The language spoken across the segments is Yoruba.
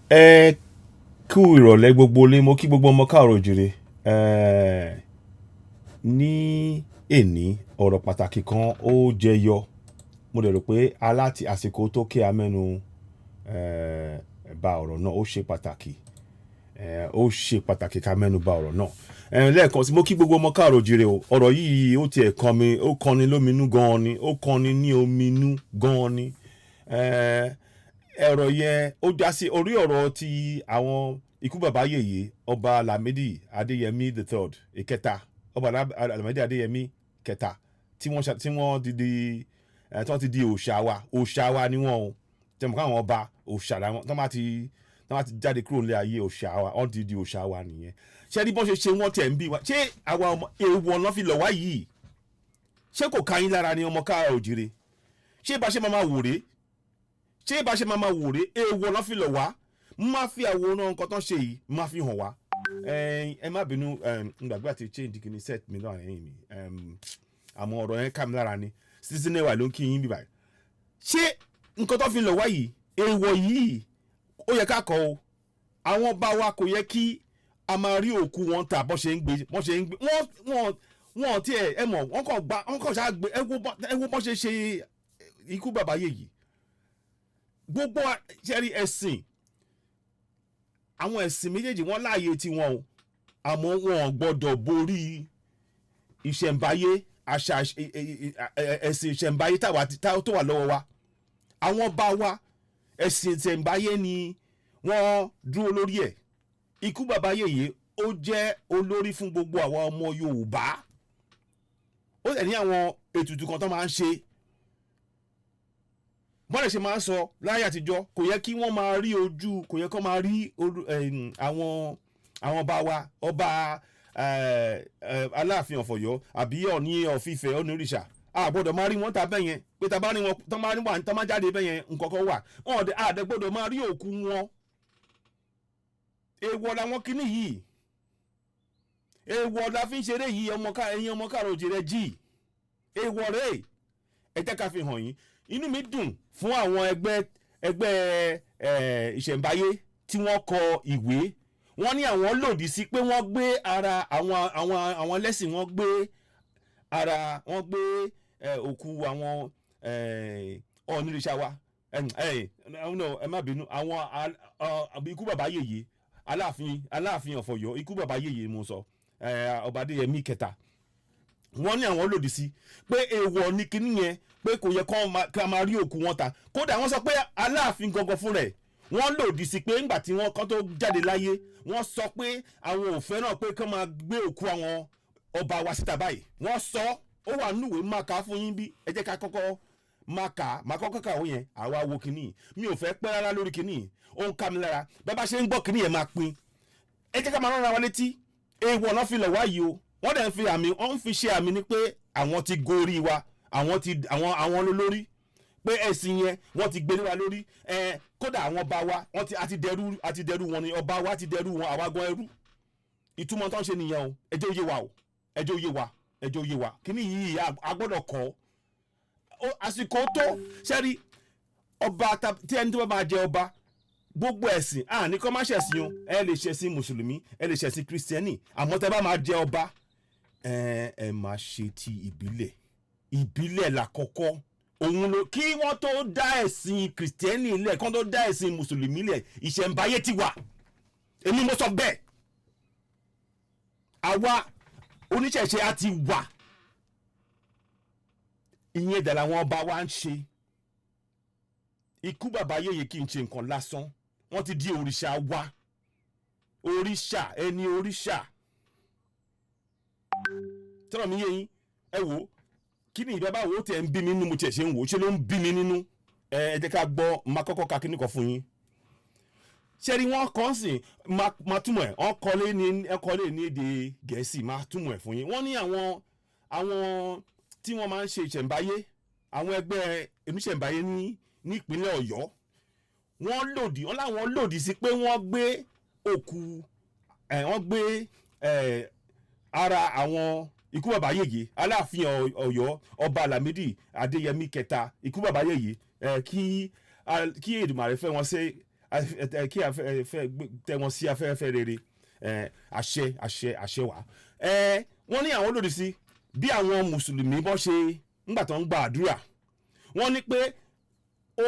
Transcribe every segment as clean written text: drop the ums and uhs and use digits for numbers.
Ẹ kú ìrọ̀lẹ́ gbogbo ilé, mo kí gbogbo ọmọ káàárọ̀ oòjíire. Ní èní, ọ̀rọ̀ pàtàkì kan ó jẹyọ. Mo dẹ̀ rò pé aláti àsìkò tó kí a mẹ́nu ba ọ̀rọ̀ náà, ó ṣe pàtàkì. Ó ṣe pàtàkì ká mẹ́nu ba ọ̀rọ̀ náà. Lẹ́ẹ̀kan sí, mo kí gbogbo ọmọ káàárọ̀ oòjíire o. Ọ̀rọ̀ yìí ó tiẹ̀ kan mi, ó kanni lóminú gan-an ni, ó kanni ní ominú gan-an ni. Ọ̀rọ̀ yẹn ó já sí orí ọ̀rọ̀ ti àwọn ikú bàbá yèyé, Ọba Lámídì Adéyẹmí the third, ìkẹta, Ọba Lámídì Adéyẹmí kẹta, tí wọ́n ti di òòṣà wa. Òòṣà wa ni wọ́n o. Tí wọ́n kọ́ àwọn ọba òòṣà làwọn, tí wọ́n bá ti jáde kúrò nílé ayé, òòṣà wa, wọ́n ti di òòṣà wa nìyẹn. Ṣé ní bọ́n ṣe ṣe wọ́n tẹ̀ ń bí wa? Ṣé àwa ọmọ èèwọ̀ náà fi lọ̀ wá yìí? Ṣé kò ká yín lára ni, ọmọ káàárọ̀ oòjíire? Ṣé bá ṣe máa máa wò rèé? Ṣé bá ṣe máa máa wò rèé? Èèwọ̀ náà fi lọ̀ wá. Mo máa fi àwòrán nǹkan tán ṣe yìí, mo máa fi hàn wá. Ẹ má bínú, n gbàgbé àti change kìíní set mi lọ́wọ́ ẹ̀yìn mi. Àmọ́ ọ̀rọ̀ yẹn ká mi lára ni. Citizen wa ló ń kí yín bíbáyìí. Ṣé nǹkan tó fi lọ̀ wá yìí, èèwọ̀ yìí, ó yẹ ká kọ́ o. Àwọn ọba wa, kò yẹ kí a máa rí òkú wọn tà bọ́ ṣe ń gbé, bọ́ ṣe ń gbé wọ́n tiẹ̀ ẹ mọ̀, wọ́n kàn gba, wọ́n kàn ṣáà gbé. Ẹ wo bọ́ ṣe ṣe ikú bàbá yèyí. Gbogbo ṣẹ́rí ẹ̀sìn, àwọn ẹ̀sìn méjèèjì, wọ́n láàyè tiwọn o, àmọ́ wọn ò gbọ́dọ̀ borí ìṣẹ̀ǹbáyé, àṣà, ẹ̀sìn ìṣẹ̀ǹbáyé táwa tó wà lọ́wọ́ wa. Àwọn ọba wa, ẹ̀sìn ìṣẹ̀ǹbáyé ni wọ́n dúró lórí ẹ̀. Ikú bàbá yèyé, ó jẹ́ olórí fún gbogbo àwa ọmọ Yorùbá. Ó sì ní àwọn ètùtù kan tó máa ń ṣe. Bọ́n ṣe máa ń sọ láyé àtijọ́, kò yẹ kí wọ́n máa rí ojú, kò yẹ kó máa rí àwọn ọba wa, ọba Aláàfin of Ọ̀yọ́ àbí Ọọ̀ni of Ifẹ̀, Ọ̀nìrìṣà, a gbọ́dọ̀ máa rí wọn ta bẹ́ẹ̀ yẹn, pé ta bá rí wọn tọ́ máa rí wọn tọ́ máa jáde bẹ́ẹ̀ yẹn, nǹkan kan wà wọn ọ̀dẹ. A dẹ̀ gbọ́dọ̀ máa rí òkú wọn. Èèwọ̀ làwọn kinní yìí, èèwọ̀ la fi ń ṣeré yìí. Ọmọ ká ẹ̀yin ọmọ káàrọ̀ òjìrẹ́ jì, èèwọ̀ rèé. Ẹ jẹ́ ká fi hàn yín. Inú mi dùn fún àwọn ẹgbẹ́ ìṣẹ̀ǹbáyé tí wọ́n kọ ìwé. Wọ́n ní àwọn lòdì sí pé wọ́n gbé ara àwọn ẹlẹ́sìn, wọ́n gbé ara wọ́n gbé òkú àwọn Ọ̀nìrìṣà wa, ẹ ẹ no, ẹ má bínú, àwọn ikú bàbá yèyé, Aláàfin of Ọ̀yọ́, ikú bàbá yèyé mo sọ, Ọba Adéyẹmí kẹta. Wọ́n ní àwọn lòdì sí pé èèwọ̀ ní kinní yẹn, pé kò yẹ kó máa rí òkú wọn ta. Kódà wọ́n sọ pé Aláàfin gangan fún rẹ̀, wọ́n lòdì sí pé ńgbà tí wọ́n kọ́ tó jáde láyé, wọ́n sọ pé àwọn ò fẹ́ràn pé kán máa gbé òkú àwọn ọba wa síta báyìí. Wọ́n sọ, ó wà núwèé, máa kà á fún yín bí. Ẹ jẹ́ ká kọ́kọ́ máa kà á, máa kọ́kọ́ kàwé yẹn, àwa wo kinní. Mi ò fẹ́ pẹ́ rárá lórí kinní, ó ń ká mi lára. Bẹ́ẹ̀ bá ṣe ń gbọ́ kinní yẹn, máa pín. Ẹ jẹ́ ká máa rán ara wa létí. Èèwọ̀ náà fi lọ̀ wá yìí o. Wọ́n dẹ̀ ń fi àmì, wọ́n ń fi ṣe àmì ni pé àwọn ti gorí wa, àwọn ti àwọn lólórí, pé ẹ̀sìn yẹn wọ́n ti gbé wa lórí. Ẹ kódà àwọn ọba wa, wọ́n ti àti dẹrú wọn ni. Ọba wa ti dẹrú wọn, àwa gan ẹrú. Ìtumọ̀ tó ń ṣe nìyẹn o. Ẹ jẹ́ ó yé wa o, ẹ jẹ́ ó yé wa, ẹ jẹ́ ó yé wa. Kíní yìí, a gbọ́dọ̀ kọ́. Àsìkò tó sẹ́rí ọba tí ẹni tó bá máa jẹ ọba, gbogbo ẹ̀sìn à ní kọ́ má ṣẹ̀sìn o. Ẹ lè ṣẹ̀sìn mùsùlùmí, ẹ lè ṣẹ̀sìn kìrìsìtẹ́nì, àmọ́ tẹ́ bá máa jẹ ọba, ẹ máa ṣe ti ìbílẹ̀. Ìbílẹ̀ làkọ́kọ́. Òun ló kí wọ́n tó dá ẹ̀sìn kìrìsìtẹ́nì lẹ̀, kí wọ́n tó dá ẹ̀sìn mùsùlùmí lẹ̀, ìṣẹ̀ǹbáyé ti wà. Èmi mo sọ bẹ́ẹ̀. Àwa oníṣẹ̀ṣe á ti wà. Ìyẹn dẹ̀ làwọn ọba wa ń ṣe. Ikú bàbá yèyé kì í ṣe nǹkan lásán. Wọ́n ti di òrìṣà wa, òrìṣà ẹni, òrìṣà tọ́nà mi yé yín. Ẹ wò ó, kí ni ìbẹ́ báwo tẹ̀ ń bí mi nínú? Mo tiẹ̀ ṣe ń wò ó, ṣe ló ń bí mi nínú. Ẹ jẹ́ ká gbọ́. Máa kọ́kọ́ ka kíní kan fún yín. Ṣé rí wọ́n kọ́ sí, máa túmọ̀ ẹ̀. Wọ́n kọ́lé ní, ẹ kọ́lé ní èdè Gẹ̀ẹ́sì, máa túmọ̀ ẹ̀ fún yín. Wọ́n ní àwọn tí wọ́n máa ń ṣe ìṣẹ̀ǹbáyé, àwọn ẹgbẹ́ oníṣẹ̀ǹbáyé ní ìpínlẹ̀ Ọ̀yọ́, wọ́n lòdì, wọ́n láwọn lòdì sí pé wọ́n gbé òkú ẹ̀, wọ́n gbé ẹ̀ ara àwọn ikú bàbá yèyé, Aláàfin Ọ̀yọ́, Ọba Lámídì Adéyẹmí kẹta, ikú bàbá yèyé, ẹ̀ kí Èdùmàrè fẹ́ wọn sí. kí afẹ́fẹ́ tẹ́ wọn sí afẹ́fẹ́ rere. Àṣẹ, àṣẹ, àṣẹ wà. Wọ́n ní àwọn lòdì sí bí àwọn mùsùlùmí bọ́ ṣe ńgbà tó ń gba àdúrà. Wọ́n ní pé ó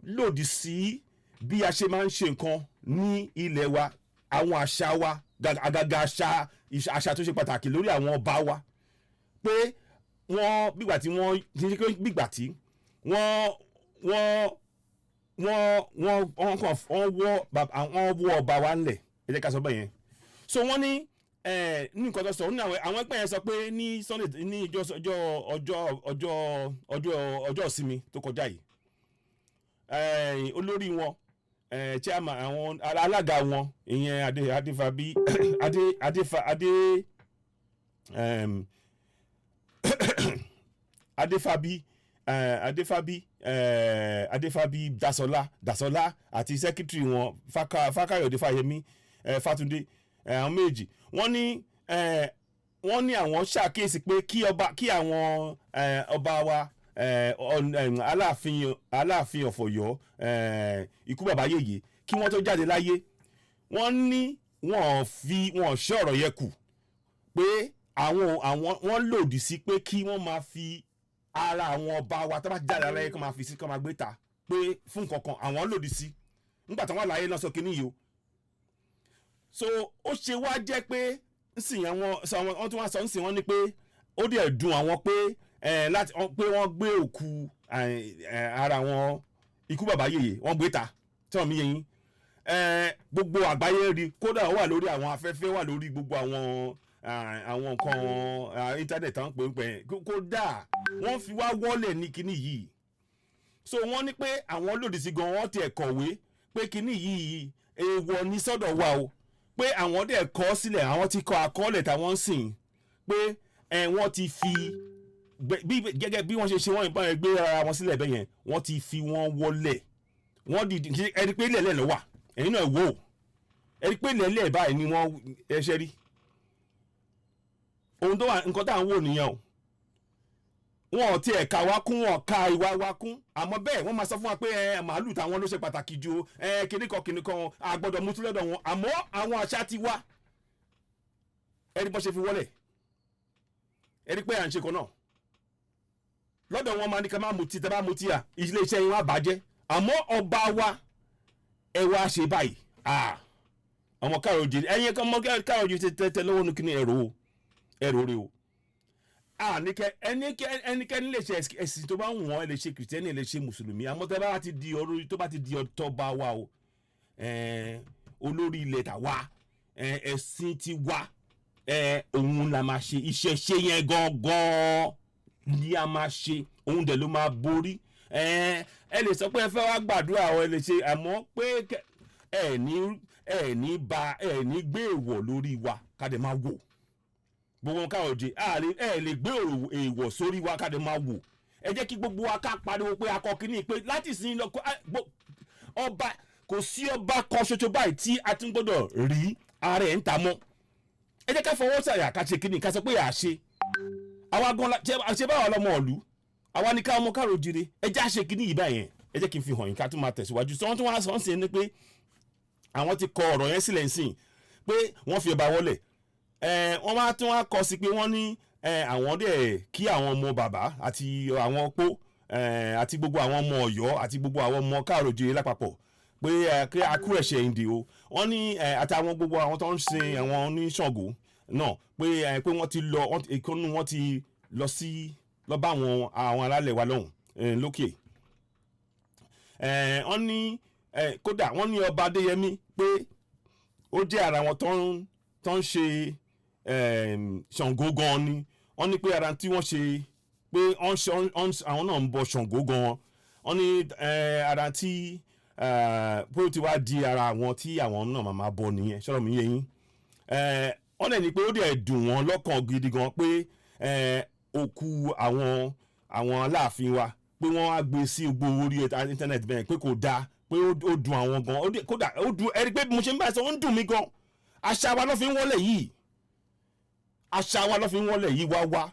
lòdì sí bí a ṣe máa ń ṣe nǹkan ní ilẹ̀ wa, àwọn àṣà wa, àgàgà àṣà tó ṣe pàtàkì lórí àwọn ọba wa, pé wọ́n bígbà tí wọ́n kì í ṣe pé bígbà tí wọ́n kàn wọ́n wọ́ ọba wa ńlẹ̀. Ẹ jẹ́ ká sọ bẹ́ẹ̀ yẹn. So wọ́n ní ní nǹkan tó sọ ní àwọn ẹgbẹ́ yẹn sọ pé ní Sunday, ní ìjọ ọjọ́ ọjọ́ ọjọ́ ọjọ́ ọjọ́ ìsinmi tó kọjá yìí, olórí wọn, chairman, àwọn alága wọn, ìyẹn Adé Adéfàbí Adé Adéfà Adé Adéfàbí Adéfàbí Adéfàbí Dasọlá àti secretary wọn, Fákáyọ̀dé Fáyẹmí, Fátúndé, àwọn méjì, wọ́n ní àwọn ṣàkíyèsí pé kí ọba, kí àwọn ọba wa, Aláàfin of Ọ̀yọ́, ikú bàbá yèyé, kí wọ́n tó jáde láyé, wọ́n ní wọ́n fi wọ́n ṣe ọ̀rọ̀ yẹn kù pé àwọn wọ́n lòdì sí pé kí wọ́n máa fi ara àwọn ọba wa tó bá jáde láyé, kó máa fi sí, kó máa gbé ta pé fún nǹkan kan. Àwọn lòdì sí nígbà tí wọ́n láyé náà sọ kínní yìí o. So ó ṣe wá jẹ́ pé nsìn àwọn sọ àwọn wọ́n tún wá sọ nsìn, wọ́n ní pé ó dẹ̀ dùn àwọn pé láti pé wọ́n gbé òkú ara wọn, ikú bàbá yèyé, wọ́n gbé ta tí wọ́n mi yé yín, gbogbo àgbáyé rí. Kódà ó wà lórí àwọn afẹ́fẹ́, wà lórí gbogbo àwọn nǹkan internet tá ń pè ń pè. Kódà wọ́n fi wá wọ́lẹ̀ ní kinní yìí. So wọ́n ní pé àwọn lòdì sí gan. Wọ́n tiẹ̀ kọ̀wé pé kinní yìí, èèwọ̀ ní sọ́dọ̀ wa o, pé àwọn dẹ̀ kọ sílẹ̀, àwọn ti kọ àkọọ́lẹ̀ táwọn ń sìn pé wọ́n ti fi bí gẹ́gẹ́ bí wọ́n ṣe ṣe wọ́n ìbọn yẹn gbé ara wọn sílẹ̀ bẹ́yẹn, wọ́n ti fi wọ́n wọlẹ̀. Wọ́n dìde ẹni pé ilẹ̀ ló wà. Ẹ̀yin náà wò ó, ẹni pé ilẹ̀ báyìí ni wọ́n ẹṣẹ́ rí ohun tó wà. Nǹkan tá à ń wò nìyẹn o. Wọn ò tiẹ̀ kà wá kún, wọn ka ìwà wa kún. Àmọ́ bẹ́ẹ̀, wọ́n máa sọ fún wa pé ẹ màálù táwọn ló ṣe pàtàkì ju ẹ kíníkan kíníkan, a gbọ́dọ̀ mú lọ́dọ̀ wọn. Àmọ́ àwọn àṣà ti wá. Ẹni bọ́ ṣe fi wọlé, ẹni pé à ń ṣe kan náà lọ́dọ̀ wọn, máa ní ká má mutí. Tẹ́ bá mutí à, ilé iṣẹ́ yín wá bàjẹ́. Àmọ́ ọba wa, ẹ wá ṣe báyìí. Ọmọ káàrọ̀ òjì, ẹ̀yin kan, ọmọ káàrọ̀ òjì tẹ́tẹ́ lọ́wọ́ ní kíní ẹ̀rọ o, ẹ̀rọ rẹ o. Àníkẹ́ ẹnikẹ́ni lè ṣe ẹ̀sìn tó bá wù wọ́n. Ẹ lè ṣe kìrìtẹ́nì, ẹ lè ṣe mùsùlùmí. Àmọ́ tẹ́ bá ti di ọ̀rọ̀, tó bá ti di ọ̀tọ́ba wa o, olórí ilẹ̀ tà wa, ẹ̀sìn ti wa, òun la máa ṣe. Ìṣẹ̀ṣe yẹn gangan ni a máa ṣe, òun dẹ̀ ló máa borí. Ẹ lè sọ pé ẹ fẹ́ wá gbàdúrà ọ, ẹ lè ṣe, àmọ́ pé ẹ ní ba, ẹ ní gbé èèwọ̀ lórí wa ká dẹ̀ máa wò. Gbogbo wọn káwọn òjì ẹ lè gbé èèwọ̀ sórí wa ká dẹ̀ máa wò. Ẹ jẹ́ kí gbogbo wa ká pariwo pé akọ kínní pé láti sin lọ ọba, kò sí ọba kan ṣoṣo báyìí tí a tún gbọ́dọ̀ rí ara ẹ̀ ń ta mọ́. Ẹ jẹ́ ká fọwọ́ sàyà, ká ṣe kínní, ká sọ pé à ṣe àwa gan ṣe báwa lọmọ ìlú, àwa ní ká ọmọ káàró jíire. Ẹ jẹ́ àṣe kínní yìí báyẹn. Ẹ jẹ́ kí n fi hàn yín ká tún máa tẹ̀síwájú. Sọ wọ́n tún wá sọ ń sìn ní pé àwọn ti kọ ọ̀rọ̀ yẹn sílẹ̀ ń sìn pé wọ́n fi ọba wọlé. Wọ́n wá tún wá kọ sí pé wọ́n ní àwọn dẹ̀ kí àwọn ọmọ bàbá àti àwọn opó àti gbogbo àwọn ọmọ Ọ̀yọ́ àti gbogbo àwọn ọmọ káàró jíire lápapọ̀ pé kí a kú ẹ̀ṣẹ̀ ìdè o. Wọ́n ní àtàwọn gbogbo àwọn tó ń sin àwọn oníṣàngó náà pé wọ́n ti lọ, ìkànnì wọn ti lọ sí lọ bá àwọn alálẹ̀ wa lọ́hùn lókè. Wọ́n ní kódà wọ́n ní ọba Adéyẹmí pé ó jẹ́ ara wọn tó ń ṣe Ṣàngó gan ni. Wọ́n ní pé ara tí wọ́n ṣe pé àwọn náà ń bọ Ṣàngó gan. Wọ́n ní ara tí pé ó ti wá di ara àwọn tí àwọn náà máa bọ nìyẹn. Ṣọ́rọ̀ mi yé yín? Wọ́n dẹ̀ ní pé ó dẹ̀ dùn wọ́n lọ́kàn gidi gan pé òkú àwọn aláàfin wa, pé wọ́n á gbé sí gbogbo orí internet bẹ́ẹ̀, pé kò dáa, pé ó dùn àwọn gan. Kódà ó dùn ẹni pé mo ṣe ń bá ẹ sọ, ó ń dùn mí gan. Àṣà wa ló fi ń wọlé yìí, àṣà wa ló fi ń wọlé yìí. Wá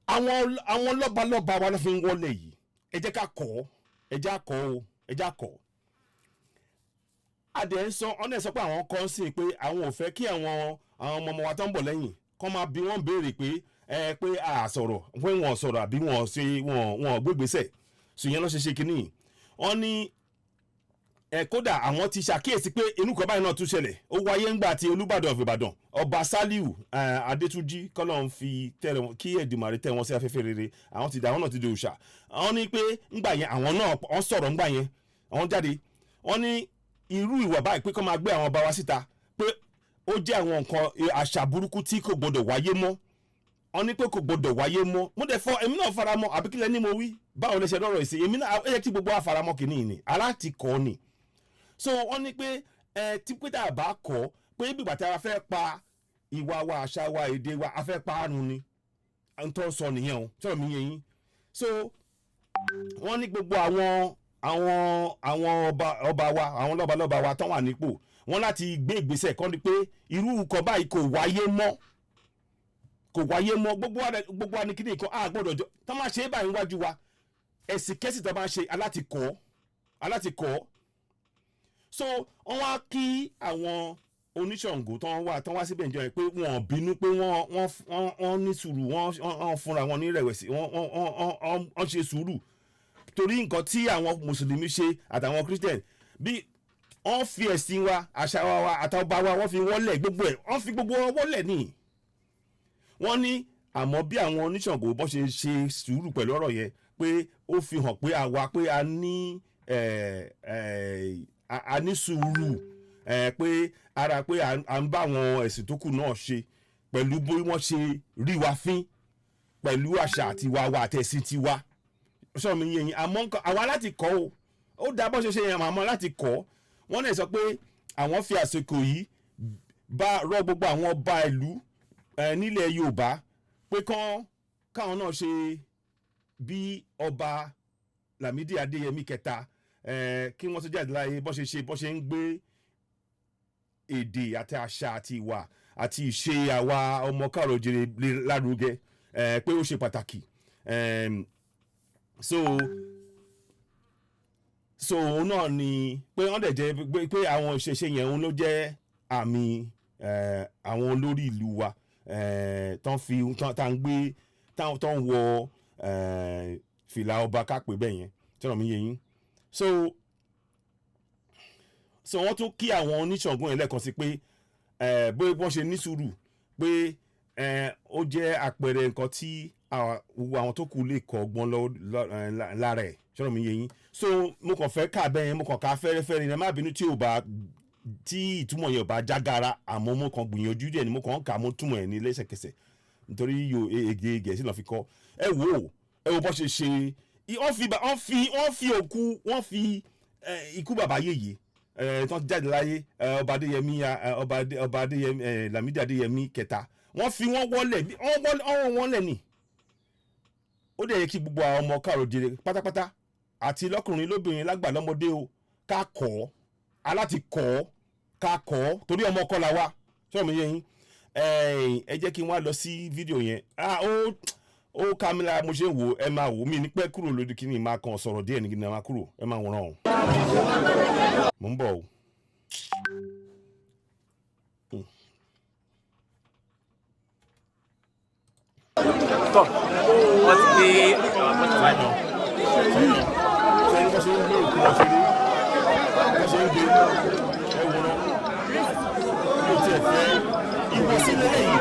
àwọn lọ́balọ́ba wa ló fi ń wọlé yìí. Ẹ jẹ́ ká kọ́, ẹ jẹ́ á kọ́ o, ẹ jẹ́ á kọ́. Adẹ̀ ń sọ ọ́nà ẹ̀ sọ pé àwọn kan sí pé àwọn ò fẹ́ kí àwọn ọmọ ọmọ wa tó ń bọ̀ lẹ́yìn kọ́ máa bí wọ́n béèrè pé ẹ pé a sọ̀rọ̀, pé wọ́n sọ̀rọ̀ àbí wọ́n ṣe wọ́n gbégbèsè sùn yẹn lọ́ ṣe ṣe kínní. Wọ́n ní ẹ kódà àwọn ti ṣàkíyèsí pé inú kan báyìí náà tún ṣẹlẹ̀, ó wáyé ńgbà tí Olúbàdàn of Ìbàdàn, Ọba Sálíù Adétúnjì, kọ́lọ́ ń fi tẹ̀rẹ̀ wọn kí Èdùmàrè tẹ̀ wọ́n sí afẹ́fẹ́ rere. Àwọn ti dà, àwọn náà ti di òòṣà. Àwọn ní pé ńgbà yẹn àwọn náà wọ́n sọ̀rọ̀ ńgbà yẹn, àwọn jáde, wọ́n ní irú ìwà báyìí pé kó máa gbé àwọn ọba wa síta, pé ó jẹ́ àwọn nǹkan àṣà burúkú tí kò gbọdọ̀ wáyé mọ́. Wọ́n ní pé kò gbọdọ̀ wáyé mọ́. Mo dẹ̀ fọ èmi náà faramọ́. Àbí kílẹ̀ ní mo wí? Báwo lè ṣe lọ́rọ̀ ìsìn? Èmi náà, ó yẹ kí gbogbo wa faramọ́ kìíní ni aláti kọ́ ni. So wọ́n ní pé ẹ tí pété àbá kọ́ pé bí ìgbà tí a fẹ́ pa ìwà wa, àṣà wa, èdè wa, a fẹ́ pa àrùn ni n tó sọ nìyẹn o. Sọ̀rọ̀ mi yé yín? So wọ́n ní gbogbo àwọn ọba wa, àwọn lọ́balọ́ba wa tán wà nípò, wọ́n láti gbé ìgbésẹ̀ kan ni pé irú nǹkan báyìí kò wáyé mọ́, kò wáyé mọ́. Gbogbo wa ní kíní kan á gbọ́dọ̀ jọ tán máa ṣe é báyìí níwájú wa. Ẹ̀sìn kẹ́sì tó máa ṣe, aláti kọ́, aláti kọ́. So wọ́n wá kí àwọn Oníṣàngó tán wá síbẹ̀ níjọ́ yẹn pé wọ́n ò bínú, pé wọ́n ní sùúrù, wọ́n fúnra wọn ní rẹ̀wẹ̀sì, wọ́n ṣe sùúrù torí nǹkan tí àwọn Mùsùlùmí ṣe àtàwọn Christian, bí wọ́n fi ẹ̀sìn wa, àṣà wa àtàwọn ọba wa, wọ́n fi wọ́lẹ̀ gbogbo ẹ̀, wọ́n fi gbogbo wọn wọ́lẹ̀ ní. Wọ́n ní àmọ́ bí àwọn Oníṣàngó bọ́ ṣe ṣe sùúrù pẹ̀lú ọ̀rọ̀ yẹn, pé ó fi hàn pé àwa pé a ní ẹ̀ ẹ̀ a ní sùúrù ẹ̀, pé ara pé à ń bá àwọn ẹ̀sìn tó kù náà ṣe pẹ̀lú bí wọ́n ṣe rí wa fín pẹ̀lú àṣà àti wa wa àtẹ̀sìn tiwa. Sọ mi yé yín? Àmọ́ nǹkan àwa láti kọ́ o, ó dá bó ṣe ṣe yẹn, àmọ́ láti kọ́. Wọ́n lè sọ pé àwọn fi àsìkò yìí bá rọ gbogbo àwọn ọba ìlú nílẹ̀ Yorùbá pé kán káwọn náà ṣe bí Ọba Lámídì Adéyẹmí kẹta, kí wọ́n tó jáde láyé, bó ṣe ṣe, bó ṣe ń gbé èdè àti àṣà àti ìwà àti ìṣe àwa ọmọ káàrọ̀ òjìrè lárugẹ, pé ó ṣe pàtàkì. So òun náà ni pé wọ́n dẹ̀ jẹ́ pé àwọn ìṣẹ̀ṣe yẹn, òun ló jẹ́ àmì àwọn olórí ìlú wa tán fi tán tá ń gbé tán tán wọ fìlà ọba kápẹ́ bẹ́ẹ̀ yẹn. Tí ọ̀rọ̀ mi yé yín? So wọ́n tún kí àwọn Oníṣàngó yẹn lẹ́ẹ̀kan sí pé bóyá wọ́n ṣe ní sùúrù pé ó jẹ́ àpẹẹrẹ nǹkan tí gbogbo àwọn tó kù lè kọ́ ọgbọ́n lára ẹ̀. Ṣọ́rọ̀ mi yé yín? So mo kàn fẹ́ kà bẹ́ẹ̀ yẹn, mo kàn ká fẹ́rẹ́fẹ́rẹ́ ni. Ẹ má bínú tí ò bá tí ìtumọ̀ yẹn ò bá jágara, àmọ́ mo kàn gbìyànjú díẹ̀ ni, mo kàn ń kà, mo túmọ̀ ẹ̀ ní lẹ́sẹ̀kẹsẹ̀ nítorí yo èdè Gẹ̀ẹ́sì lọ́ọ́ fi kọ́. Ẹ wò ó, ẹ wo bó ṣe ṣe, wọ́n fi òkú, wọ́n fi ikú bàbá yèyé tán jáde láyé, ọba Adéyẹmí, ọba Adéyẹmí, Lámídì Adéyẹmí kẹta, wọ́n fi wọ́n wọ́lẹ̀, wọ́n wọ́lẹ̀, wọ́n wọ́lẹ̀ ni. Ó dẹ̀ yẹ kí gbogbo àwọn ọmọ káàrọ̀ jèrè pátápátá, àti lọ́kùnrin lóbìnrin, lágbà lọ́mọdé o, ká kọ́ aláti kọ́, ká kọ́, torí ọmọ kọ́ la wa. Sọ̀rọ̀ mi yé yín? Ẹ jẹ́ kí n wá lọ sí fídíò yẹn. Ah, ó ká mi lára mo ṣe ń wò. Ẹ máa wò mí ní pẹ́ kúrò lójú kí ni, máa kàn sọ̀rọ̀ díẹ̀ ní kí ni máa kúrò. Ẹ máa wòran o, mo ń bọ̀ o. Tọ́ wọ́n ti gbé mọ́tò wá ní. Ṣé ní bó ṣe ń gbé òkú wọn ṣeré, bó ṣe ń gbé, ẹ wòran. Mi ò tiẹ̀ fẹ́ ìwọ̀sí lélẹ́yìí.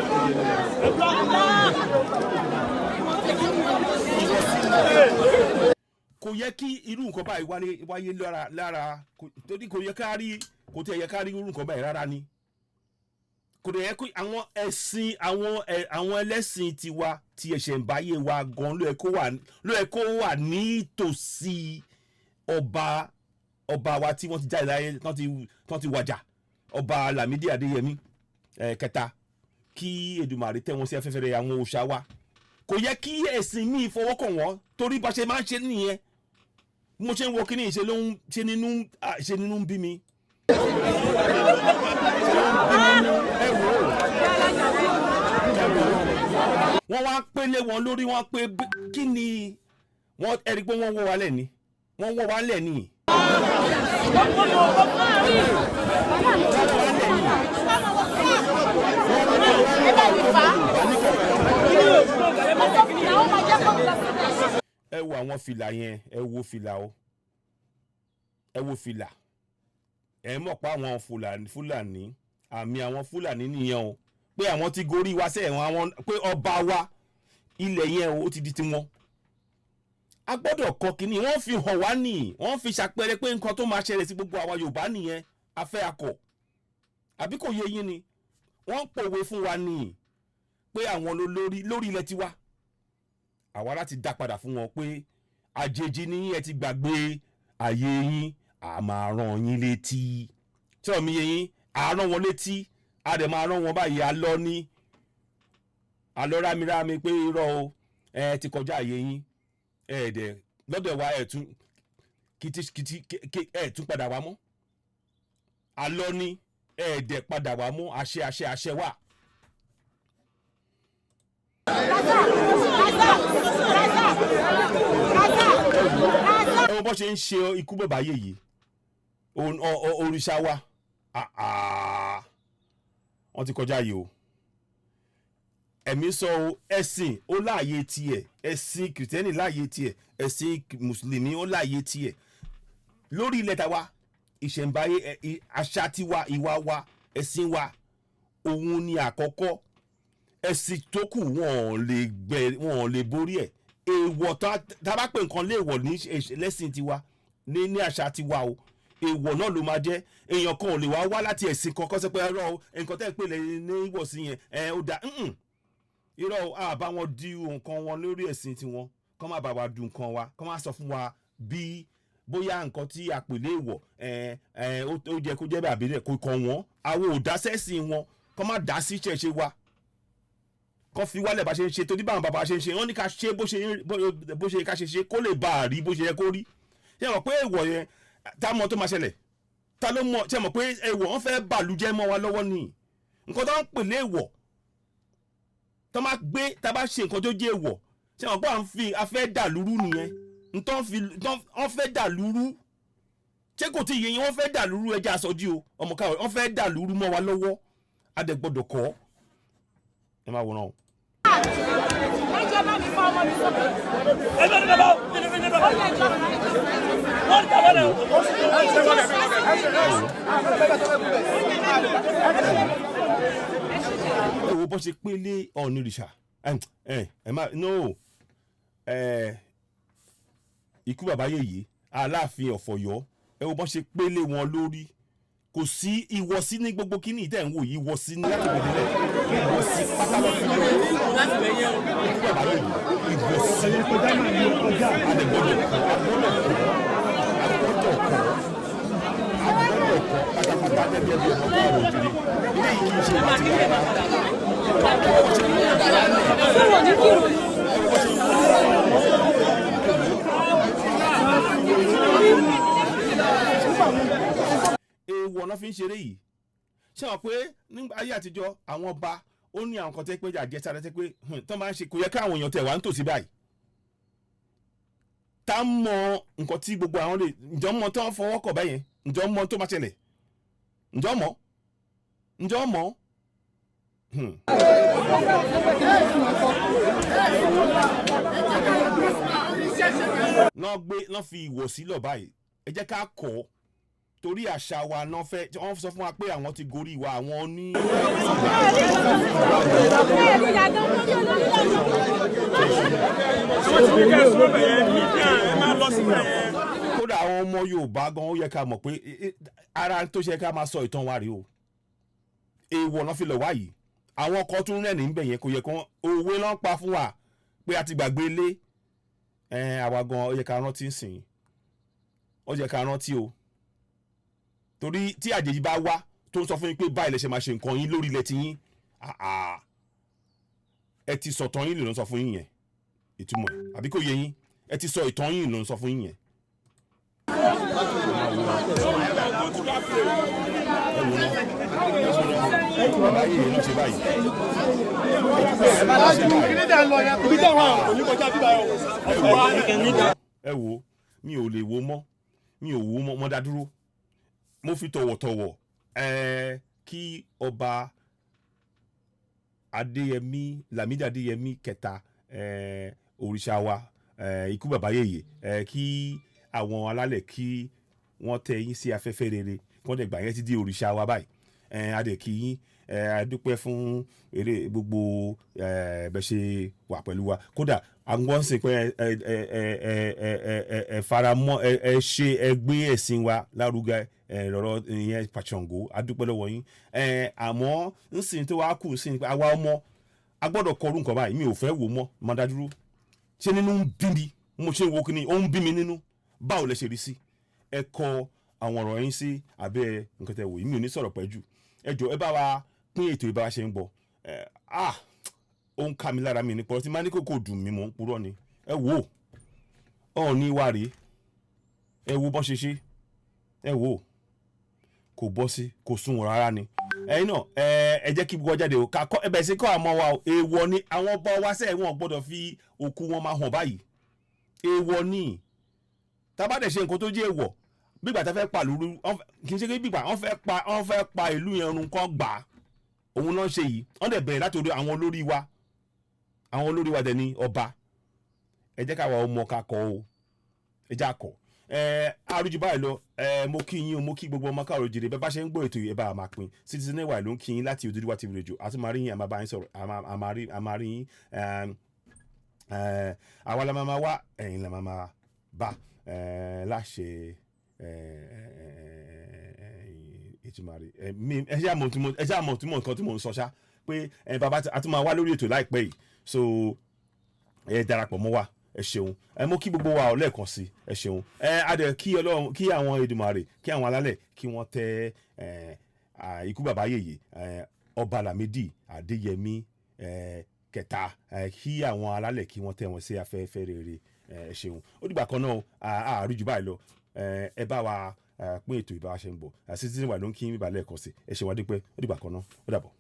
Kò yẹ kí irú nǹkan báyìí wáyé lára, torí kò yẹ ká rí, kò tiẹ̀ yẹ ká rí irú nǹkan báyìí rárá ni. Kò dẹ̀ yẹ kó àwọn ẹ̀sìn àwọn ẹlẹ́sìn tiwa ti ẹ̀ṣẹ̀ ń báyé wa gan ló yẹ kó wà nítòsí ọba wa tí wọ́n ti jáde láyé, tán ti wàjà, Ọba Lámídì Adéyẹmí kẹta, kí Èdùmàrè tẹ́ wọn sí afẹ́fẹ́ rẹ̀. Àwọn òòṣà wa, kò yẹ kí ẹ̀sìn míì fọwọ́ kàn wọ́n, torí bá ṣe máa ń ṣe nìyẹn. Bí mo ṣe ń wo kíní, ṣe ló ń ṣe nínú, ṣe nínú ń bí mi. Ẹ wò ó, ẹ wò ó, wọ́n wá pélé wọn lórí wọn pé kí ni wọ́n. Ẹ rí i pé wọ́n wọ́ wa lẹ̀ ni, wọ́n wọ́ wa lẹ̀ ni. Àwọn fìlà yẹn, ẹ wo fìlà o, ẹ wo fìlà. Ẹ mọ̀ pé àwọn Fúlàní, Fúlàní, àmì àwọn Fúlàní nìyẹn o, pé àwọn ti gorí wa sẹ́yìn àwọn, pé ọba wa, ilẹ̀ yẹn o, ó ti di tiwọn. A gbọ́dọ̀ kọ́ kínní. Wọ́n fi hàn wá nì, wọ́n fi ṣàpẹẹrẹ pé nǹkan tó máa ṣẹlẹ̀ sí gbogbo àwa Yorùbá nìyẹn. Afẹ́ akọ̀ àbí kò yé yín ni? Wọ́n ń pòwe fún wa nì pé àwọn ló lórí lórí ilẹ̀ tiwa. Àwa láti dá padà fún wọn pé àjèjì ní, ẹ ti gbàgbé àyè yín, a máa rán yín létí. Tí ọ̀mí yé yín, à rán wọn létí, a dẹ̀ máa rán wọn báyìí. Alọ́ ní alọ́ rámirámi pé irọ́ o, ẹ ti kọjá àyè yín, ẹ dẹ̀ lọ́dọ̀ wa, ẹ tún kìtìkìtì, ẹ tún padà wá mọ́. Alọ́ ní ẹ dẹ̀ padà wá mọ́. Àṣẹ, àṣẹ, àṣẹ wà. Raza! Raza! Raza! Ẹ wo bó ṣe ń ṣe ikú bàbá yèyé òrìṣà wa. Ah, ah. Wọ́n ti kọjá yìí o. Ẹ̀mí sọ o, ẹ̀sìn ó láàyè tiẹ̀, ẹ̀sìn Kìrìtẹ́nì láàyè tiẹ̀, ẹ̀sìn Mùsùlùmí ó láàyè tiẹ̀ lórí ilẹ̀ tàwa. Ìṣẹ̀ǹbáyé, àṣà tiwa, ìwà wa, ẹ̀sìn wa, òun ni àkọ́kọ́. Ẹ̀sìn tó kù, wọn ò lè gbẹ, wọn ò lè borí ẹ̀. Èèwọ̀, tá tá bá pè nǹkan léèwọ̀ ní lẹ́sìn tiwa, ní àṣà tiwa o, èèwọ̀ náà ló máa jẹ́. Èèyàn kan ò lè wá wá láti ẹ̀sìn kan kọ́ sọ pé ẹ̀rọ o, nǹkan tẹ́ ẹ pè lè ní ìwọ̀sí yẹn ẹ̀ ó da. Irọ́ o, a bá wọn di nǹkan wọn lórí ẹ̀sìn tiwọn, kọ́ má bá wa du nǹkan wa, kọ́ má sọ fún wa bí bóyá nǹkan tí a pè léèwọ̀ ẹ̀ ẹ̀ ó jẹ́ kó jẹ́ bẹ́ẹ̀ àbí kò kàn wọ́n. Àwọn ò dá sẹ́sìn wọn, kọ́ má dá sí ṣẹ̀ṣẹ̀ wa, kọ́ fi wálẹ̀ bá ṣe ń ṣe, torí báwọn bàbá ṣe ń ṣe, wọ́n ní ká ṣe bó ṣe ká ṣe ṣe kó lè bá a rí bó ṣe yẹ kó rí. Ṣé mọ̀ pé èèwọ̀ yẹn, tá mọ̀ tó máa ṣẹlẹ̀? Ta ló mọ̀? Ṣé mọ̀ pé èèwọ̀, wọ́n fẹ́ bàlújẹ́ mọ́ wa lọ́wọ́ ni? Nǹkan tó ń pè léèwọ̀, tó máa gbé, tá a bá ṣe nǹkan tó jẹ́ èèwọ̀, ṣé mọ̀ pé à ń fi a fẹ́ dàlúrú nìyẹn? Ntọ́ fi wọ́n fẹ́ dàlúrú. Ṣé kò tí ì yé yín? Wọ́n fẹ́ dàlúrú. Ẹja àsọjí o, ọmọ káwé, wọ́n fẹ́ dàlúrú mọ́ wa lọ́wọ́. A dẹ̀ gbọ́dọ̀ kọ́. Ẹ máa wòran o. Ẹ jẹ́ bá mi fọ ọmọ mi sókè. Ó yẹ jọ. Ẹ wo bó ṣe pé lé Ọ̀nìrìṣà. Ẹ ẹ má no ẹ ikú bàbá yèyé Aláàfin ọ̀fọ̀yọ́. Ẹ wo bó ṣe pé lé wọn lórí. Kò sí ìwọ̀sí ní gbogbo kíní ìtẹ̀ ń wò yìí. Ìwọ̀sí ní láti bẹ̀rẹ̀ lẹ̀, ìwọ̀sí pátá lọ fi lọ ikú bàbá yèyé, ìwọ̀sí. Adẹ̀gbọ́dọ̀ kọ́, agbọ́dọ̀ kọ́, agbọ́dọ̀ kọ́, agbọ́dọ̀ kọ́ pátápátá gẹ́gẹ́ bí ọmọ káàrọ̀ òjìrì. Ilé yìí kì í ṣe ìwà tí wọ́n bá. Kúrò ní kírun. Èèwọ̀ náà fi ń ṣeré yìí. Ṣé wọn pé nígbà ayé àtijọ́, àwọn ọba ó ní àwọn kan tẹ́ pé àjẹsára tẹ́ pé tán máa ń ṣe, kò yẹ káwọn èèyàn tẹ̀ wá nítòsí báyìí. Tá mọ nǹkan tí gbogbo àwọn lè ǹjọ́ mọ tó ń fọwọ́ kọ̀ bẹ́yẹn, ǹjọ́ mọ tó máa ṣẹlẹ̀, ǹjọ́ mọ, ǹjọ́ mọ. Náà gbé náà fi ìwọ̀sí lọ báyìí. Ẹ jẹ́ ká kọ́ ọ torí àṣà wa. Náà fẹ́ wọ́n sọ fún wa pé àwọn ti gorí wa, àwọn ní. Bẹ́ẹ̀ ni yàgò lórí olórí lọ́nà. Kódà àwọn ọmọ Yorùbá gan, ó yẹ ká mọ̀ pé ara tó ṣe ká máa sọ ìtàn wa rèé o. Èèwọ̀ náà fi lọ̀ wá yìí. Àwọn kan tún rẹ̀ níbẹ̀ yẹn, kò yẹ kán. Òwe náà pa fún wa pé a ti gbàgbé ilé ẹ̀. Àwa gan, ó yẹ ká rántí sìn, ó yẹ ká rántí o, torí tí àjèjì bá wá tó ń sọ fún yín pé báyìí lẹ ṣe máa ṣe nǹkan yín lórí ilẹ̀ tiyín, ah, ah, ẹ ti sọ̀tàn yín ló ń sọ fún yín yẹn. Ìtumọ̀ ẹ̀ àbí kò yé yín? Ẹ ti sọ ìtàn yín ló ń sọ fún yín yẹn. Ẹ wò ná, ẹ wò ná, bàbá yìí ló ṣe báyìí. Ibi tí àwọn kò ní kọjá bíbá yẹn o. Ẹ wo, mi ò lè wo mọ́, mi ò wo mọ́, mo dá dúró. Mo fi tọ̀wọ̀tọ̀wọ̀ ẹ kí Ọba Adéyẹmí, Lámídì Adéyẹmí kẹta, òrìṣà wa. Ikú bàbá yèyè, kí àwọn alálẹ̀ kí wọ́n tẹ yín sí afẹ́fẹ́ rere, kí wọ́n dẹ̀ gbà yẹn ti di òrìṣà wa báyìí. A dẹ̀ kí yín, a dúpẹ́ fún eré gbogbo bẹ́ ṣe wà pẹ̀lú wa. Kódà àwọn ń sìn pé ẹ ẹ ẹ ẹ ẹ ẹ ẹ ẹ faramọ́, ẹ ẹ ṣe, ẹ gbé ẹ̀sìn wa lárugẹ, ẹ lọ́rọ̀ ìyẹn pàṣọngó. A dúpẹ́ lọ́wọ́ yín. Àmọ́ ń sìn tó wá kù sí pé àwa ọmọ a gbọ́dọ̀ kọrú nǹkan báyìí. Mi ò fẹ́ wò mọ́, máa dá dúró. Ṣé nínú ń bí mi, mo ṣe ń wo kíni, ó ń bí mi nínú. Báwo lẹ ṣe rí sí? Ẹ kọ àwọn ọ̀rọ̀ yín sí abẹ́ nǹkan tẹ wò yìí. Mi ò ní sọ̀rọ̀ pẹ́ jù. Ẹ jọ, ẹ bá wa pín ètò ìbára ṣe ń bọ̀. Ẹ ah, ó ń ká mi lára. Mi ní pọ̀ tí máa ní kókò dùn mí, mò ń purọ́ ni. Ẹ wò ó, ọ̀ ní wá rèé. Ẹ wo bọ́n ṣe ṣe, ẹ wò ó, kò bọ́ sí, kò sunwọ̀n rárá ni. Ẹ̀yin náà, ẹ jẹ́ kí gbogbo jáde o, ká kọ́ ẹ bẹ̀rẹ̀ sí kọ́ àmọ́ wa o. Èèwọ̀ ni àwọn ọba wa sẹ́ẹ̀, wọn gbọ́dọ̀ fi òkú wọn máa hàn báyìí. Èèwọ̀ ni. Tá bá dẹ̀ ṣe nǹkan tó jẹ́ èèwọ̀, bígbà tá fẹ́ pa lóru, kì í ṣe pé bígbà wọ́n fẹ́ pa ìlú yẹn run kán gbà á, òun náà ṣe yìí. Wọ́n dẹ̀ bẹ̀rẹ̀ láti orí àwọn olórí wa. Àwọn olórí wa dẹ̀ ní ọba. Ẹ jẹ́ káwa ọmọ ká kọ́ o, ẹ jẹ́ àkọ́ ẹ àrùjù báyìí lọ. Ẹ mo kí yín o, mo kí gbogbo ọmọ káàrọ̀ jèrè. Bẹ́ẹ̀ bá ṣe ń gbọ́ ètò yìí, ẹ bá a máa pín. Citizen AY ló ń kí yín láti Odùduwà TV Radio. Àti máa rí yín, àmà bá yín sọ̀rọ̀, àmà rí yín. Àwa la máa wá, ẹ̀yin la máa bá láṣẹ Ètùmàrè. Ẹ ṣe àmọ̀ tí mo nǹkan tí mo ń sọ ṣá pé bàbá a tún máa wá lórí ètò láìpẹ́ yìí, so ẹ darapọ̀ mọ́ wa. Ẹ ṣeun. Ẹ mú kí gbogbo wa ọ lẹ́ẹ̀kan sí. Ẹ ṣeun. Ẹ adẹ kí Ọlọ́run, kí àwọn Èdùmàrè, kí àwọn alálẹ̀ kí wọ́n tẹ ikú bàbá yèyè, Ọba Lámídì Adéyẹmí kẹta, kí àwọn alálẹ̀ kí wọ́n tẹ wọn sí afẹ́fẹ́ rere. Ẹ ṣeun. Ó dìgbà kan náà, àárí jù báyìí lọ. Ẹ bá wa pín ètò ìbára ṣe ń bọ̀. Citizen wa ló ń kí bíbá lẹ́ẹ̀kan sí. Ẹ ṣeun, adúpẹ́. Ó dìgbà kan náà, ó dàbọ̀.